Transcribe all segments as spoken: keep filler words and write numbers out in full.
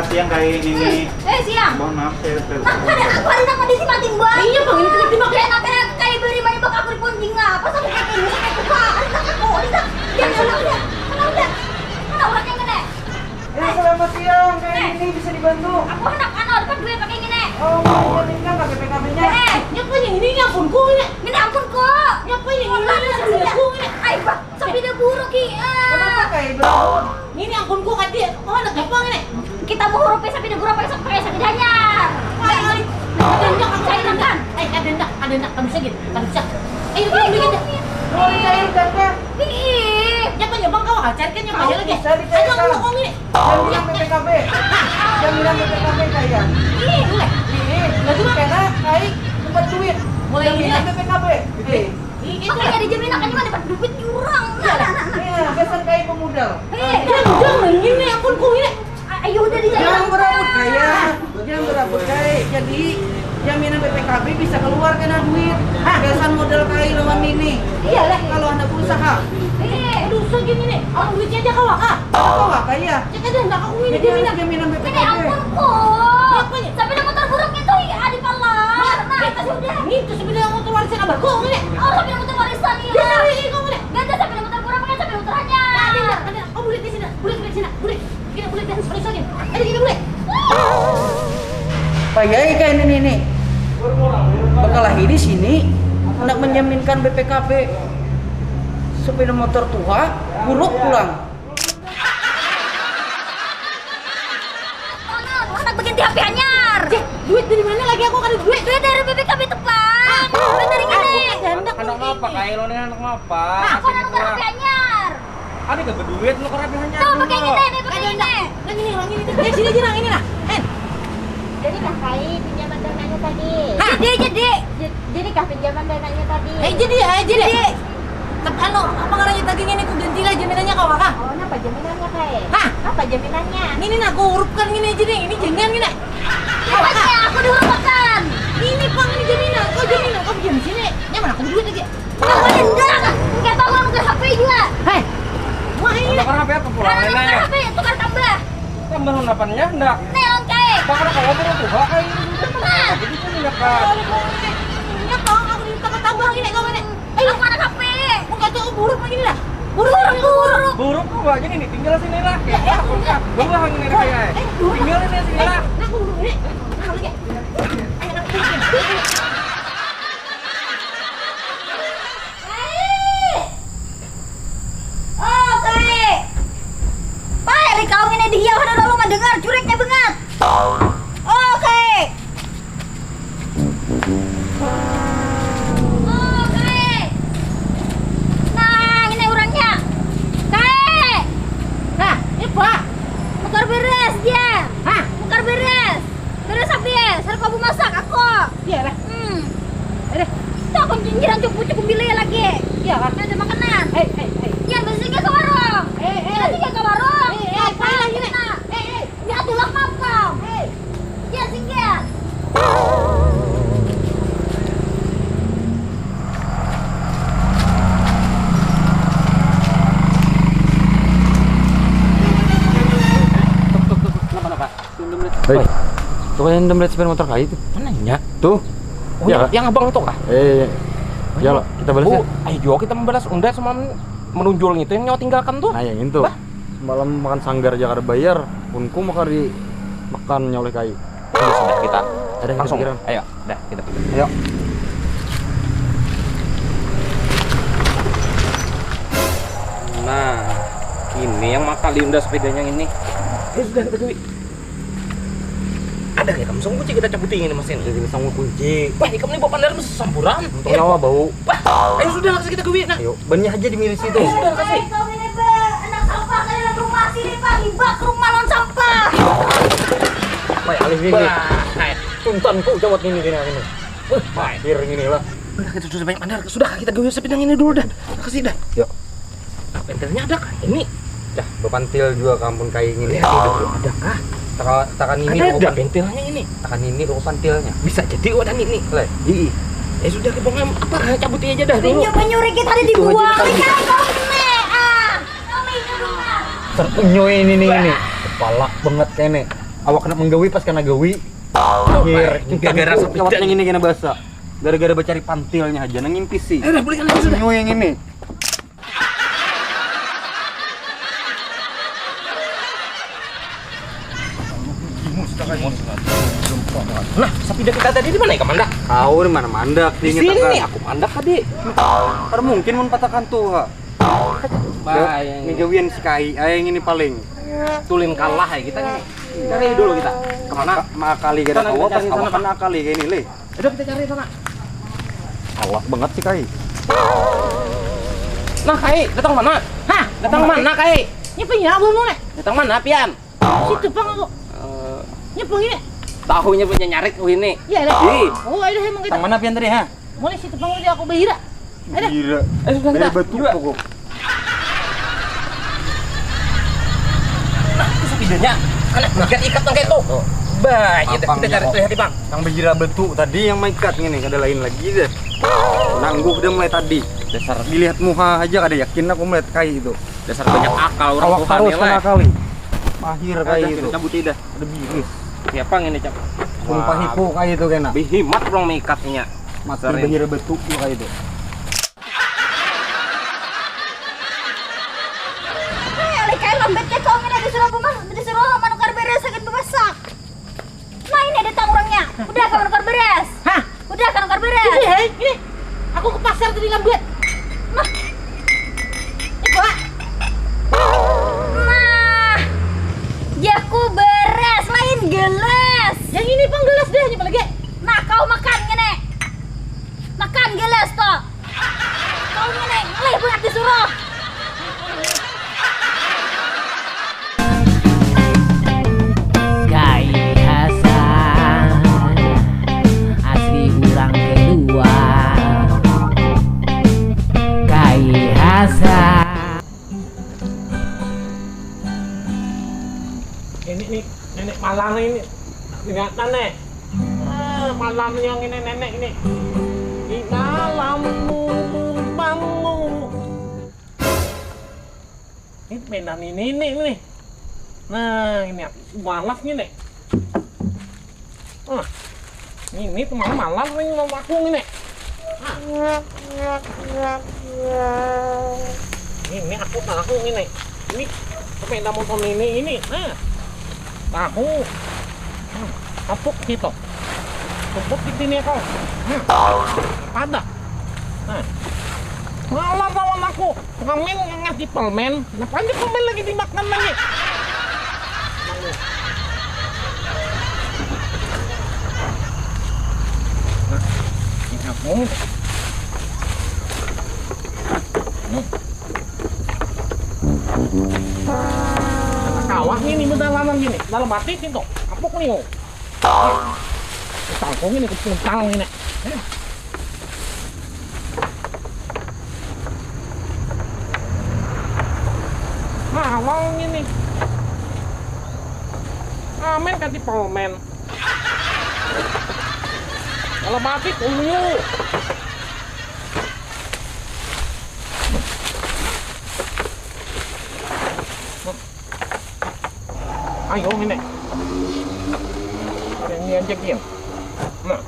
Siang, Kai, ini. Eh, siang. Mohon maaf, saya ter- Nah, kada, aku hari nak mandi si mating buah. Iya, Bang, ini tiba-tiba kayak apa, kayak beri mani bak aku di ponjing lah. Apa sampai kayak ini, sampai buka. Ada tak aku, ada tak? Yang mana udah? Mana udah? Mana udah yang kena? Eh, selamat siang, Kai, ini bisa dibantu? Aku hendak anu, dapat duit pakai gini. Oh, mau menyalurkan K B P K B-nya? Eh, nyapa yang ini, ini ampunku ini. Ini ampunku. Nyapa yang ini, ini sepeda ku ini. Ay, bah, sepeda buruk ki. Kenapa, Kai? Ini ampunku, kadi. Oh, anak nyapa ini? Kita mau hurupi sepeda buruk pakai sepeda hanyar. Ay, ay. Ada hendak, ada hendak. Ay, ada hendak, ada hendak. Kamu sakit, kamu sakit. Ayo, ayo, ayo. Mau cair kan? Ih, nyapa, nyapa, kau ajar kan, nyapa lagi? Ayo, ngomong ini. Jaminan B P K B. Jaminan B P K B kaya. Ih, ih. Lagi mah kena naik tempat duit. Mulai ini jaminan B P K B. Ih. Ih, itu. Makanya ada jaminan kan, cuma dapat duit jurang. Nah, nah, nah, nah. Iya, biasa kayak pemodal. Eh, jangan ini, ampun, kau ini. Ayo udah di jalan. Jangan berabut kaya. Jangan berabut kaya. Jadi jaminan B P K B bisa keluar kena duit. Hah? Biasa modal kai lawan ini. Iya lah. Kalau anda berusaha. Eh, aduh, usah gini nih. Aku duitnya aja kawak ah. Kawak ah, iya. Cek aja, nggak aku ini. Jadi harus jaminan B P K B. Ini ampun, kok. Apanya? Sampai ada motor buruk itu, iya, di palang. Nah, eh, tadi udah. Ini tuh sebenarnya motor warisan abahku, ini. Oh, sampai ada motor warisan, iya. Bener, iya, kamu nih. Nggak ada sampai ada motor buruk, kan sampai motor hanyar. Nah, ada, ada. Oh, bulik di sini. Bulik, bulik sini. Bulik. Gini, bulik, dah. Sorry, sorry. Ada gini, bulik. Payah kayak ini nih, nih. Bakalahi di sini nak menjaminkan B P K B. Sepeda motor tua, buruk pulang. Anak bagian di H P anyar. Cih, duit dari mana lagi, aku kada duit. Duit dari B P K B tepat. Duit dari ini. Anak apa? Kayak lo nih anak apa? Aku anak H P anyar. Ada gak berduit lo, kerabihannya? Tuh, pakai ini, nih, pakai ini. Nang ini, nang ini. Eh, sini aja, nang ini lah. Eh. Jadi kah kai pinjaman dananya tadi? Hah? Jadi, jadi. Jad-, jadi kah pinjaman dananya tadi? Eh, jadi, eh, jadi. Jadi. Tep-, anu, apa ngarannya tadi ngini, ku ganti lah jaminannya, kawa kah? Oh, napa jaminannya, kai? Hah? Apa jaminannya? Ngini nah, ku hurupkan ngini aja nih, ini jaminan ngini. Apanya? Aku dihurupkan. Ini pang, ini jaminan, kau jaminan, kau pinjam sini. Nyaman aku duit lagi. Apa hendak? Kita mau nuker H P jua. Hei. Wah, ini. Tukar H P apa pulang? Tukar H P, tukar tambah. Tambah lapannya hendak. Neon kae. Bakal kawa baru tuh, kayak ini. Nah. Jadi itu hendak kan. Ini tolong aku minta tambah ini, kawan. Ayo, mana H P? Muka tuh buruk begini lah. Buruk, buruk. Buruk tuh aja nih, tinggal sini lah. Ya, ya, ya. Dua ini kayak. Eh, dua. Tinggal ini sini lah. Nah, aku dulu ini. Nah, lagi. Oke. Pak, hari kau ini dihiau ada lalu mendengar jureknya banget. Oke. Oke. Nah, ini orangnya. Kae. Nah, ini, Pak. Tukar beres dia. Hah? Tukar beres. Beres habis. Harus kamu masak aku. Iya lah. Hmm. Ada. Tuh aku jinjiran cukup-cukup bilai lagi. Iya lah. Ada makanan. Hei, hei, hei. Iya, bersihnya ke warung. Eh, eh. Bersihnya ke warung. Eh, eh, apa lagi nih? Eh, eh. Ya, tulang mampam. Hei. Ya, singgah. Tuk, tuk, tuk, tuk. Kenapa, kenapa? Hei. Woi. Tuh kan dompet sepeda motor kayu tuh. Mananya? Tuh. Oh, ya, yang, yang abang itu kah? Eh, iya. Oh, ya, iya. Kita balas ya. Oh, ayo juga kita membalas. Unda sama menunjul gitu yang nyawa tinggalkan tuh. Nah, yang itu. Bah? Semalam makan sanggar aja kada bayar, punku maka dimakannya oleh kai. Sudah, sudah, kita langsung. Ayo, dah, kita. Ayo. Nah, ini yang maka diunda sepedanya ini. Eh, sudah, kita gawi. Ada kayak kamu sanggup kunci kita cabutin ini mesin. Jadi sanggup kunci. Wah, ikam ini bawa pandar mesti sampuran. Untuk nyawa bau. Wah, ayo sudah lah, kita gawi nah. Ayo. Bannya aja di miris itu. Sudah kasih. Kau ini be, anak sampah kalian rumah sini, Pak, hibak rumah lawan sampah. Mai alih ini. Bah, hai. Tuntan ku jawat ini, ini, ini. Wah, akhir ini lah. Udah, kita sudah banyak mandar. Sudah, kita gawi sepedang ini dulu dah. Kasih dah. Yuk. Nah, pentilnya ada kah? Ini. Dah, bepantil juga kampung kayak gini. Ada kah? Taka-, takan ini ada, ada. Pentilnya ini. Takan ini kok pantilnya. Bisa jadi kok ada ini. Leh. Ii. Eh, sudah, kita ngam-, apa, cabut aja dah dulu. Pinjam menyuri kita ada dibuang. Itu aja tadi. Jangan kau kena, ah. Kau ini rumah. Terunyoi ini nih, ini. Kepala banget kene. Awak kena menggawi pas kena gawi. Akhir. Gara-gara sampai awak yang ini kena basah. Gara-gara bacari pantilnya aja nang ngimpi sih. Eh, udah, boleh kan sudah. Nyu yang ini. Nah, sepeda kita tadi di mana ya, Kamandak? Tahu di mana mandak? Di sini aku mandak tadi. Kada mungkin mun patakan tuh, ha. Bah, yang ini gawian si Kai, ah, yang ini paling. Tulin kalah ya kita nih. Cari dulu kita. Kemana? Makali kada kawa, pas kawa kan akali kayak ini, leh. Udah, kita cari sana. Awas banget si Kai. Nah, Kai, datang mana? Hah? Datang mana, Kai? Ini punya apa mau nih? Datang mana, pian? Situ pang aku. Eh, nyepung ini. Tahunya punya nyarik ini. Iya, leh. Ih. Oh, ada emang kita. Datang mana pian tadi, ha? Mulai situ pang aku bahira. Ada. Gila. Eh, sudah kita. Batu pokok. Nah, itu sepedanya. Anak ikat-ikat nang kayak itu. Bah, kita, kita cari tuh ya, Bang. Yang bejira betu tadi yang maikat ngini, kada lain lagi deh. Nangguh dah mulai tadi. Dasar dilihat muha aja kada yakin aku melihat kai itu. Dasar banyak akal orang. Awak tuh harus kena kali. Mahir kai itu. Kita buti dah. Ada biris. Siapa ngini, Cak? Sumpah iku kai itu kena. Bihimat orang maikatnya. Mati bejira betu kai itu. Hei, alih kai lambat ya kau ngini disuruh apa mah? Disuruh manukar beres sakit bemasak. Nah, ini datang orangnya. Udah kau manukar beres? Hah? Udah kau manukar beres? Ini, hei, ini. Aku ke pasar tadi lambat. Nah. Ini, Pak. Nah. Jaku beres lain gelas. Yang ini pang gelas deh, ini lagi. Nah, kau makan ngini. Makan gelas toh. Kau ngini, ngalih banyak disuruh. Kai Hasan asli urang kedua. Kai Hasan. Ini nih, nenek malang ini. Ingatan nih. Ah, malam yang ini nenek ini. Di malammu bangun. Ini mainan ini ini ini. Nah, ini aku malas nih nih. Ah. Ini tuh malam malam nih mau aku nih nih. Ah. Ini aku tahu ini nih. Ini sepeda motor ini ini. Nah. Tahu. Hmm, apuk gitu. Tumpuk di sini kau. Hmm. Pada. Nah. Malah lawan aku. Ngamen ngasih permen. Kenapa aja permen lagi dimakan lagi? Nah, ini aku. Hmm. Kawah ini bedalanan gini, dalam hati situ. Apuk nih. Tangkung ini keputang ini. Nah, awal ini. Amen kan di permen. Dalam hati kuyu. Ayo ini. Ini aja kian. Nah.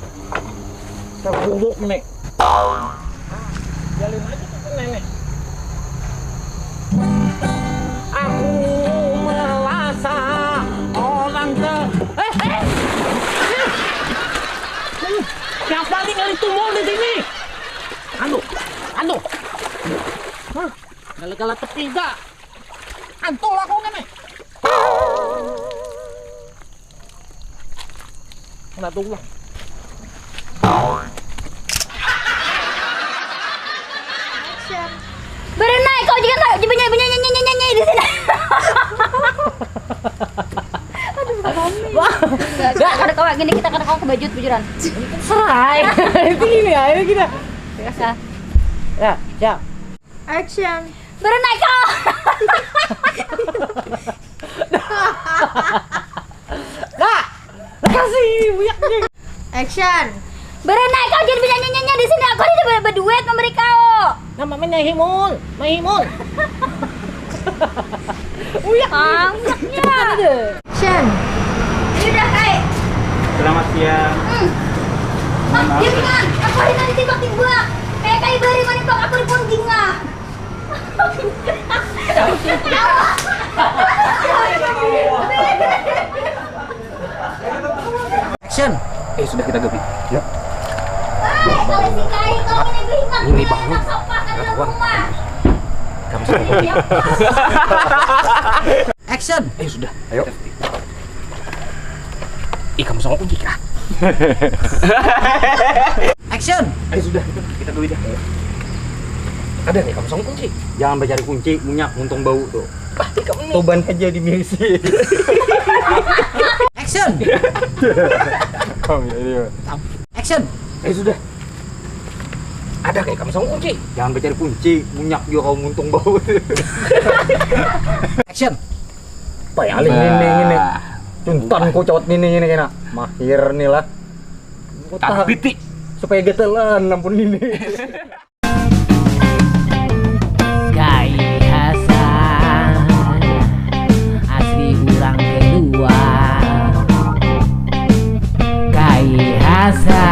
Terburuk ini. Jalin aja tuh nenek. Aku merasa orang ke eh eh. Siapa nih ngali tumbol di sini? Aduh, aduh. Hah? Gala-gala tepi dah. Antul aku ngene. Kena tulang. Berenai kau juga nggak banyak banyak nyanyi nyanyi nyanyi di sini. Aduh, kami. Wah, nggak kada kau gini kita kada kau kebajut bujuran. Serai. Itu gini ya, ini kita. Biasa. Ya, siap. Action. Berenai kau. Nah, kasih buyak nih. Action. Berenai kau jadi penyanyi nyanyi di sini aku ada berduet memberi kau. Nama mana Himul, Mai Himul. Buyak. Anggapnya. Action. Sudah, Kai. Selamat siang. Hmm. Mak, dia pingan. Aku hari tadi timbak-timbak. Kayak Kai bari manimbak aku di punjing lah. Action. Eh, sudah kita gabi. Ya. Kalau si Kai kalau ini beringat. Ini bangun. Kamu sama. Action. Eh, sudah. Ayo. Ih, kamu sama kunci kah? Action. Eh, sudah. Kita dulu dah. Ada nih kamu sama kunci. Jangan mencari kunci, munyak, muntung bau tuh. Pasti kamu nih. Toban aja di misi. Action. Kamu ya ini. Action. Eh, sudah. Ada kayak kamu sama kunci. Jangan mencari kunci, munyak juga kamu muntung bau. Action. Payaling ini ini. Tuntan kocot ini ini kena. Mahir nih lah. Tapi ti. Supaya getelan ampun ini. Kai Hasan asli urang kedua. Kai Hasan